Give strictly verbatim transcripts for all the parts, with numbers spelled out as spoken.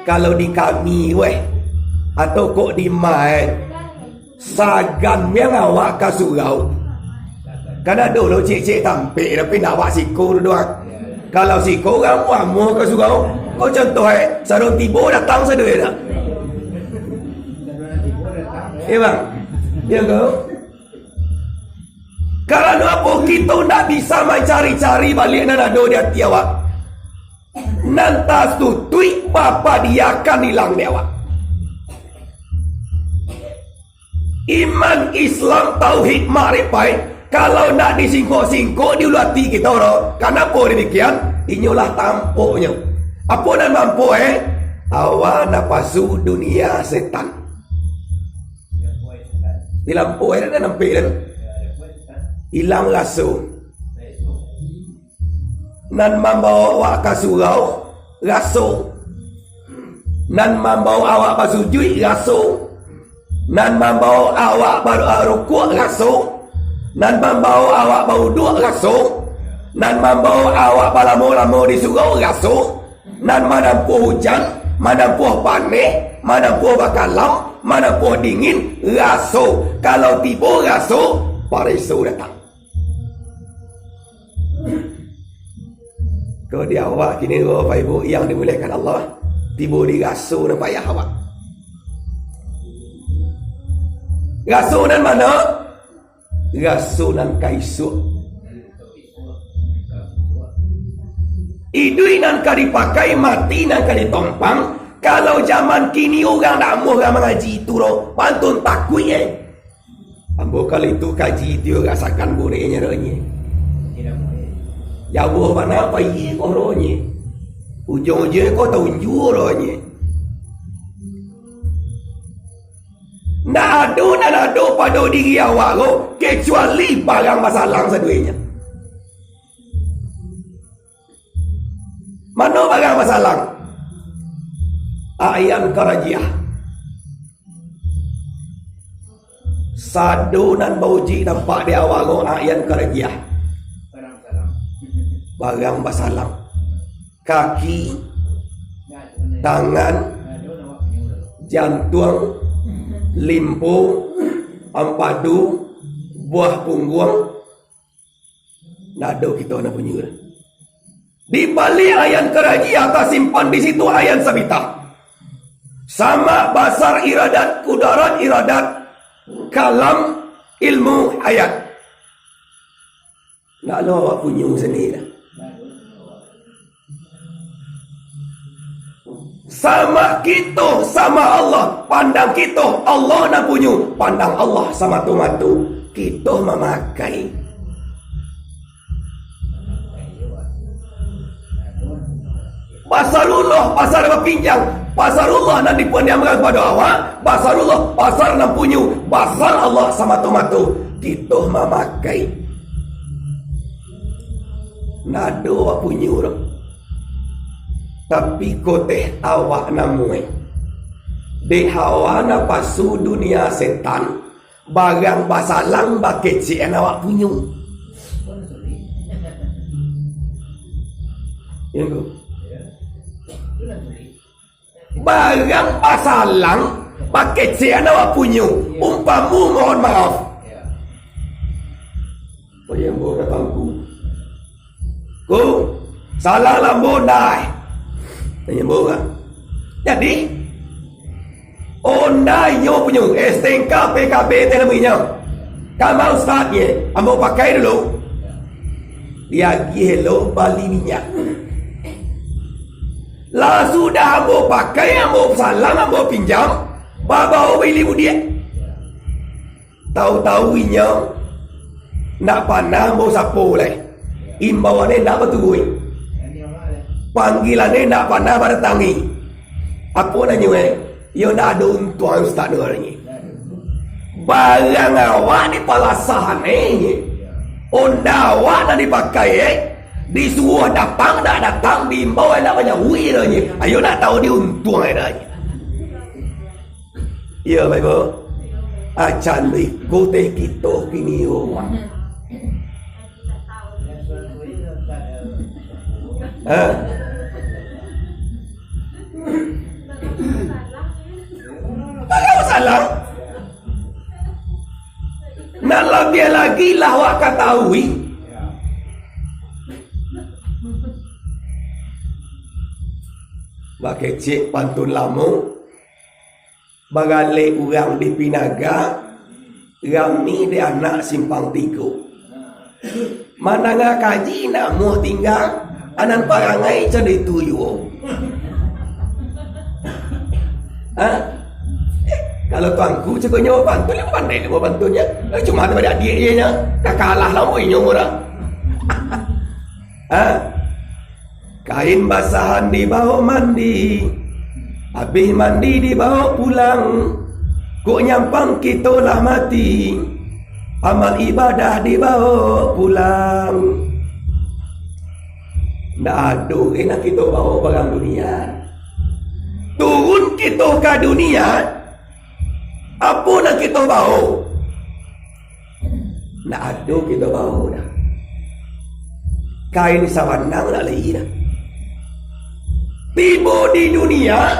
Kalau di kami weh, atau kok di ma, sagan nian awak ka surau. Kan ado lo ciek-ciek tampek, tapi ndak awak siko tu doang. Kalau siko urang amuah ka surau. Ko contoh, eh, sadang tibo datang sadonyo dah. Iyo, Bang? Iyo ko? Karano apo? Kito ndak bisa mancari-cari baliak nan ado di ati awak. Nan tatutuik bapadiakan ilang di awak. Iman, Islam, tauhid, makrifaik, kalau ndak disingkok-singkok di ulu ati kito, ro. Kanapo demikian? Inyo lah tampoknyo. Apo nan mampo, eh? Hawa napasu dunia setan. Di lampu, eh, dah nampak dah. Ilang raso. Nan mambawa awak ka surau, raso. Nan mambawa awak basujuik, raso. Nan mambawa awak ba-, rukuak, raso. Nan mambawa awak bauduak, raso. Nan mambawa awak balamo-lamo di surau, raso. Nan manampuah ujan, manampuah paneh, manampuah bakalam, manampuah dingin, raso. Kalau tibo raso, pareso datang. Kok di awak kini, Bapak Ibu yang dimuliakan Allah, tibo di raso nan payah awak. Raso nan mano? Raso nan ka isuak. Iduik nan ka dipakai, mati nan ka ditompang. Kalau jaman kini urang ndak amuah urang mangaji tu doh, pantun takuik, eh. Ambo kali tu kaji tu rasakan gurenyo ronye. Jauah bana pai ko ronye. Ujuang-ujuang ko taunjua ronye. Ndak ado nan ado pado diri awak ko, kecuali barang basalang saduenyo. Mano barang basalang? A'yan karajiah. Sado nan baujik nampak di awak ko, a'yan karajiah. Barang basalang. Kaki, tangan, jantuang, limpo, ampadu, buah pungguang, ndak ado kito nan punyo. Di baliak a'yan karajiah tasimpan di situ a'yan sabitah. Sama, basar, iradat, kudarat, iradat, kalam, ilmu, hayat. Ndak lo awak punyo sandiri dah. Sama kito, sama Allah. Pandang kito, Allah nan punyo. Pandang Allah samato-mato. Kito mamakai. Basarullah, pasar bapinjam. Basarullah nan dipandiamkan kapado awak. Basarullah, pasar nan punyo. Basar Allah samato-mato. Kito mamakai. Ndak ado awak punyo doh. Tapi koteh awak namuah. Dek hawa napasu dunia setan, barang basalang bakecekan awak punyo. Iyo ko? Barang basalang bakecekan awak punyo. Umpamo, mohon maaf. Payah ambo ka Tuangku. Ko, salah lah ambo ndai. Tanya ambo kan. Jadi, Honda inyo punyo, S T N K, P K B, teh namonyo. Kama ustaz ye, ambo pakai dulu. Diagiah lo bali minyak. Lah sudah ambo pakai, ambo salang, ambo pinjam, babao bili budiak. Tahu-tahu inyo ndak panah ambo sapo lai. Imbauannyo ndak baturuik. Panggilannyo ndak panah badatangi. Apo nanyo, eh? Iyo ndak ado untuang ustaz tu, katonyo. Barang awak dipalasahan, eh, Honda awak nan dipakai, eh? Disuruah datang, ndak datang, diimbau, eh, ndak manyauik, katonyo. Ayo ndak tahu di untuang, eh, katonyo. Iyo, Bapak Ibu. Acan biko teh kito kini, oh. Ha. Kilah wak katahui. Bakecek pantun lamo, bagalek urang di Pinaga, rami dek anak Simpang Tigo. Mandanga kaji nak muah tingga, anan parangai cando itu juo. Ha? Eh, kalau tuanku cakapnyo pantun, lah pandai lah buah pantunnyo. Eh, cuma tu pada adiak je nyo. Dah kalah lah inyo murah. Ha? Kain basahan dibawok mandi, abih mandi dibawok pulang. Kok nyampang kito lah mati, amal ibadah dibawok pulang. Ndak ado ge nan kito bawok barang dunia. Turun kito ka dunia, apo nan kito bawok? Ndak ado kito bawok doh. Kain sabanang ndak lai doh. Tibo di dunia,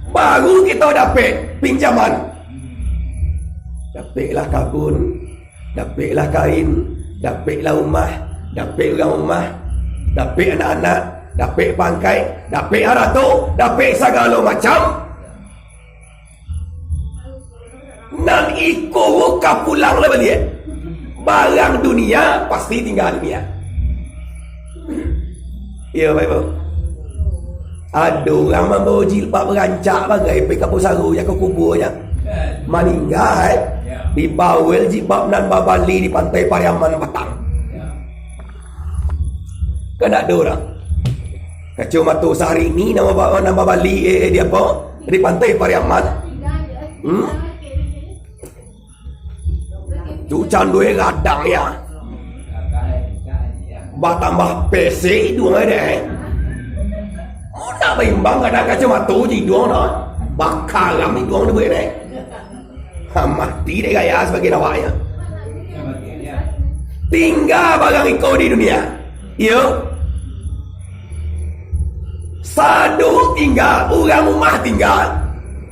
baru kito dapek pinjaman. Dapeklah kabun, dapeklah kain, dapeklah rumah, dapek urang rumah, dapek anak-anak, dapek pangkaik, dapek harato, dapek sagalo macam. Nan iko ka pulang lah baliak. Barang dunia pasti tingga dunia. Iyo, baik, Bang. Ado urang mambawa jilbab rancak bagai pai ka pusaro, jo ka kubua nyo. Maningga, eh. Dibawel jilbab nan babali di Pantai Pariaman patang. Kan ado urang. Kacomato Syahrini nan ba-, nan babali, eh, eh, di apo? Di Pantai Pariaman. Hmm? Tu candonyo gadang ya. Batambah pesek iduang dek. Mun nak baimbang gadang kacomato jo iduang doh. Bakaram iduang tu buek dek. Ha, mati dek gaya sabagai awaknyo. Tingga barang iko di dunia. Iyo. Sado tingga, urang rumah tingga.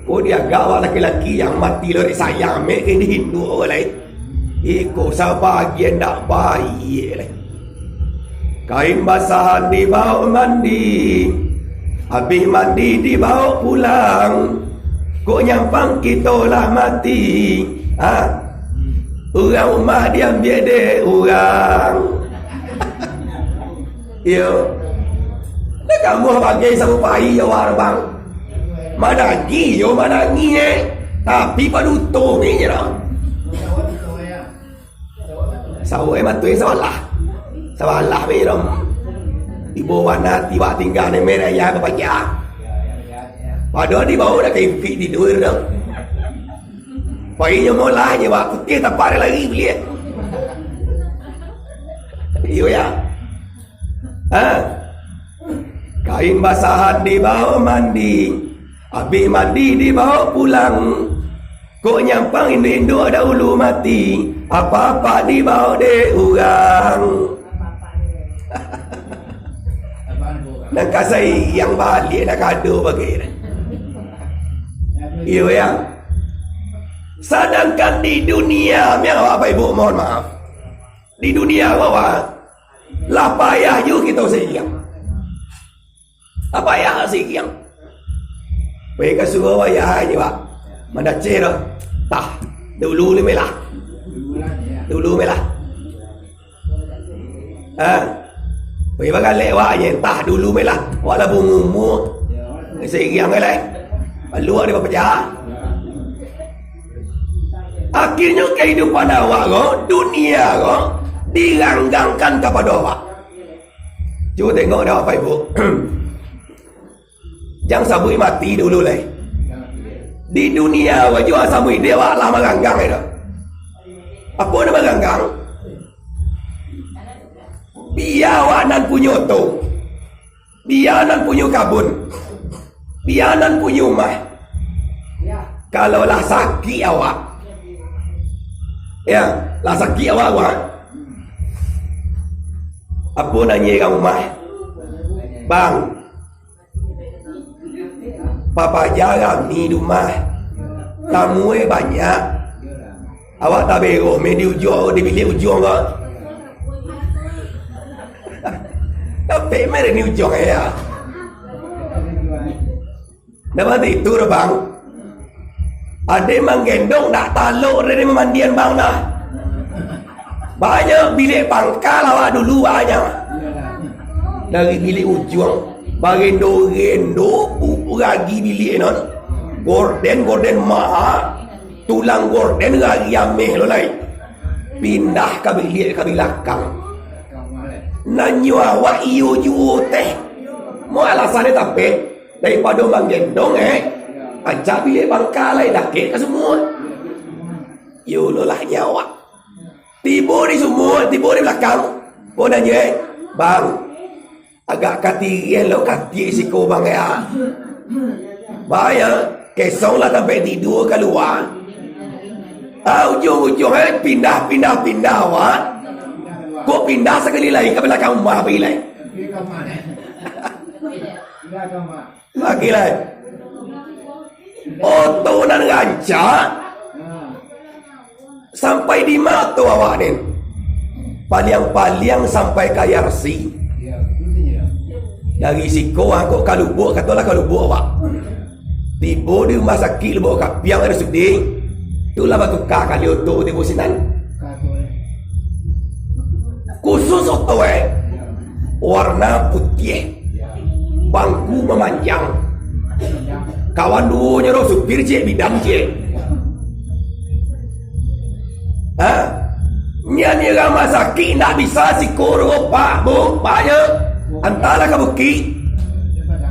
Kok diagak awak laki-laki nan mati lo dek sayang, mek ka diinduak urang lain. Iko sabagian ndak baiak lai. Kain basahan dibawok mandi, abih mandi dibawok pulang. Kok nyampang kito lah mati, ha? Urang rumah diambiak dek urang. Iyo. Dah kamu bagai samo pai jo awak, bang. Manangih yo manangih, eh. Tapi paduto ni je lah. Sawai matuih sabalah. Sabalah be dong. Ibo wana tiba tingga ni merah ya bapaja. Padahal di bawah dah kain pik tidur dong. Pai nyo molah je, wak, putih tapar lari baliak. Iyo ya. Ha? Kain basahan dibawok mandi, abih mandi dibawok pulang. Kok nyampang induak-induak dahulu mati, apak-apak dibawok dek urang. Nan ka sairiang baliak nak kado bagai. Iyo, ya. Sadangkan di dunia, miang awak Bapak Ibu, mohon maaf. Di dunia awak, lah payah juo kito sairiang. Lah payah sairiang. Pai ka surau ayah je, Pak. Mandaceh tu. Tah, dulu ni melah. Dulu melah. Ha. Pai bagalek awak je, tah dulu melah. Awak lah baumua. Sairiang lai. Lalu awak dipapacah. Akhirnyo kahidupan awak ko, dunia ko, diranggangkan kapado awak. Cubo tengok dah, Bapak Ibu. Jan sabuik mati dulu lai. Di dunia awak juo sabuik dek awak lah maranggang dah. Apo nan maranggang? Bia awak nan punyo oto. Bia nan punyo kabun, bia nan punyo umah. Kalau lah sakik awak, ya, lah sakik awak, awak. Apo nanyo urang rumah? Bang, papaja rami di rumah, tamu e banyak. Awak taberoh meh di ujuang, di biliak ujuang ko. Tapi meh di ujuang ya. Dah mati tu dah, Bang. Ade manggendong dak talok dah di mamandian, Bang, dah. Banyak biliak pangkal awak dulu banyak. Dari biliak ujuang, barendo-rendo, bu-, ragi biliak nan. Gorden, gorden mahal. Tulang gorden ragi ameh lo lai. Pindah ka biliak ka bilakang. Nanyo awak iyo juo teh. Mo alasannyo tapek. Daripado manggendong, eh, rancak biliak pangkal lai, dakek ka sumua. Iyo lo lah nyo awak. Tibo di sumua, tibo di bilakang. Ko nanyo, eh, Bang, agak katirian lo katiak siko, Bang, ya. Bang, ya, kesong lah tampek tidua kalua. Ah, ujuang-ujuang, eh, pindah, pindah, pindah awak. Kok pindah sakali lai ka balakang rumah pai lai. Lagi lai. Oto nan rancak. Sampai di ma oto awak ni? Paliang-paliang sampai ka I R C. Dari siko angkok ka Lubuak, katolah ka Lubuak awak. Tibo di rumah sakik Lubuak Kapiang R S U D. Tu lah batuka kali oto tibo sinan. Khusus oto, eh, warna putiah, bangku mamanjang. Kawan duonyo tu, supir ciek, bidan ciek. Ha? Nyo ni rumah sakik ndak bisa siko doh, Pak, Bu, Pak, yo. Antahlah ka bukik.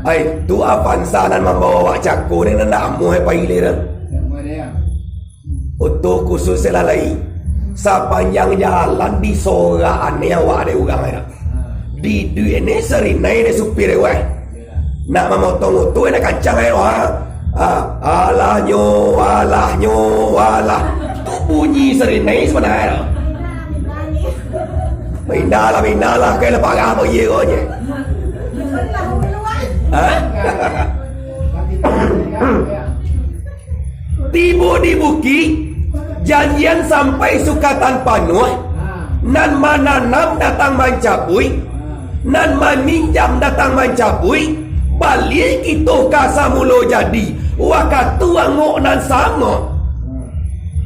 Ai, tu Avanza nan mambawa awak cako ni, nan ndak amuah pai lai tu. Oto khusus se lah lai. Sapanjang jalan disorak ane awak dek urang ai. Diduik ane sarinai dek supir weh. Nak mamotong oto ane kancang ai, wah. Ah, alah nyo, alah nyo, alah. Tu bunyi sarinai sabananyo. Pindah lah, pindah lah, kai lah parah apa iye ko nye. Ha? Tibo di bukik, janjian sampai sukatan panuah, nan mananam datang mancabuik, nan maminjam datang mancabuik, baliak kito ka samulo jadi, wakatu angok nan samo.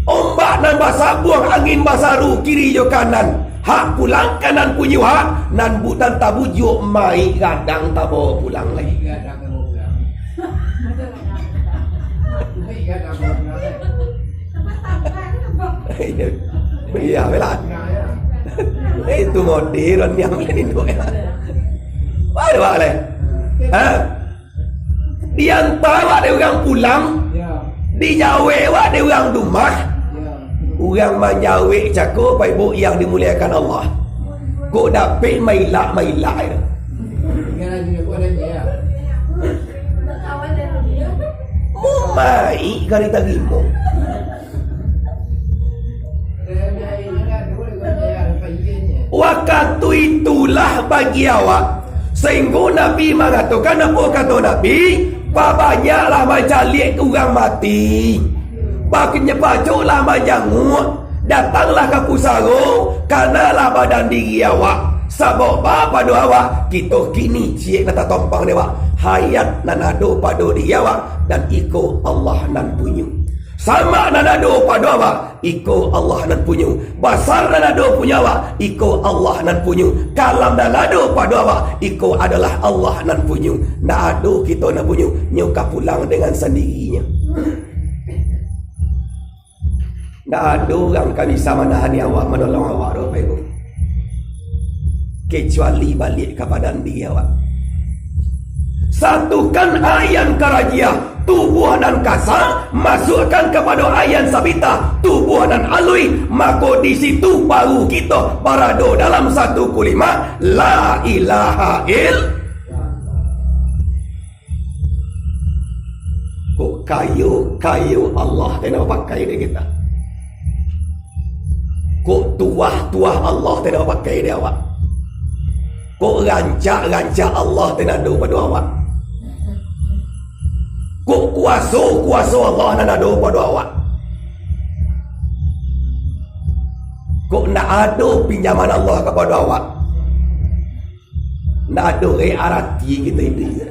Ombak nan basabuang, angin basaru kiri jo kanan, hak pulang ka nan punyo hak, nan butan tabujuak maik gadang tabawa pulang lai. Iya, bela. Itu model yang ini tu. Ada apa lai? Ha? Diantar awak dek urang pulang, dijawek awak dek urang rumah. Urang manjawek cako, Bapak Ibu yang dimuliakan Allah. Kok dapek mailak-mailak tu. Mau maik kali tarimo. Wakatu itulah bagi awak, sainggo Nabi mangatokan, apo kato Nabi, "Babanyaklah mancaliak urang mati, banyaklah manjanguak, datanglah ka pusaro, kanalah badan diri awak, sabab ba pado awak, kito kini ciek nan tatompang dek awak, hayat nan ado pado diri awak, dan iko Allah nan punyo." Samak nan ado pado awak, iko Allah nan punyo. Basar nan ado punyo awak, iko Allah nan punyo. Kalam nan ado pado awak, iko adolah Allah nan punyo. Ndak ado kito nan punyo, nyo ka pulang dengan sandirinyo. Ndak ado urang ka bisa manahani awak, manolong awak doh, Bapak Ibu. Kecuali baliak ka badan diri awak. Satukan ayan karajiah, tubuah nan kasa, masuakkan kapado ayan sabita, tubuah nan aluih, mako di situ baru kito barado dalam satu kulimah, La ilaha ill-, Kok kayo, kayo Allah tu nan bapakai dek kito. Kok tuah, tuah Allah tu nan bapakai dek awak. Kok rancak, rancak Allah tu nan ado pado awak. Kok kuaso, kuaso Allah nan ado pado awak. Kok ndak ado pinjaman Allah kapado awak? Ndak ado re arati kito iduik.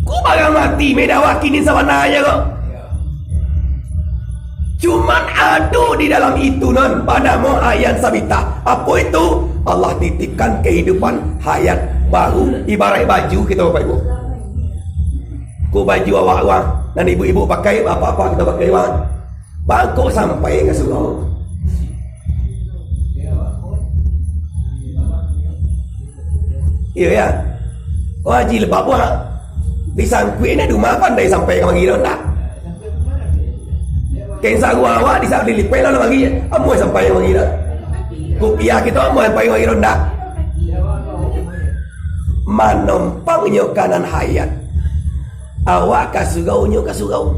Ko barang mati me dek awak kini sabananyo ko. Cuman ado di dalam itu nan banamo hayat sabitah. Apo itu? Allah titipkan kahidupan hayat baru, ibaraik baju kito, Bapak Ibu. Ko baju awak wang, nan ibu-ibu pakai, bapak-bapak kito pakai wang. Bangkok sampai ka surau. Iyo, ya. Wah, jilbab wah. Disangkuik ni di rumah pandai sampai kamari tu, ndak? Kain sarua awak di saat dilipek lalu lagi, amuah sampai kamari tu. Kupiah kito amuah sampai kamari tu, ndak? Manompang nyo ka nan hayat. Awak ka surau, nyo ka surau.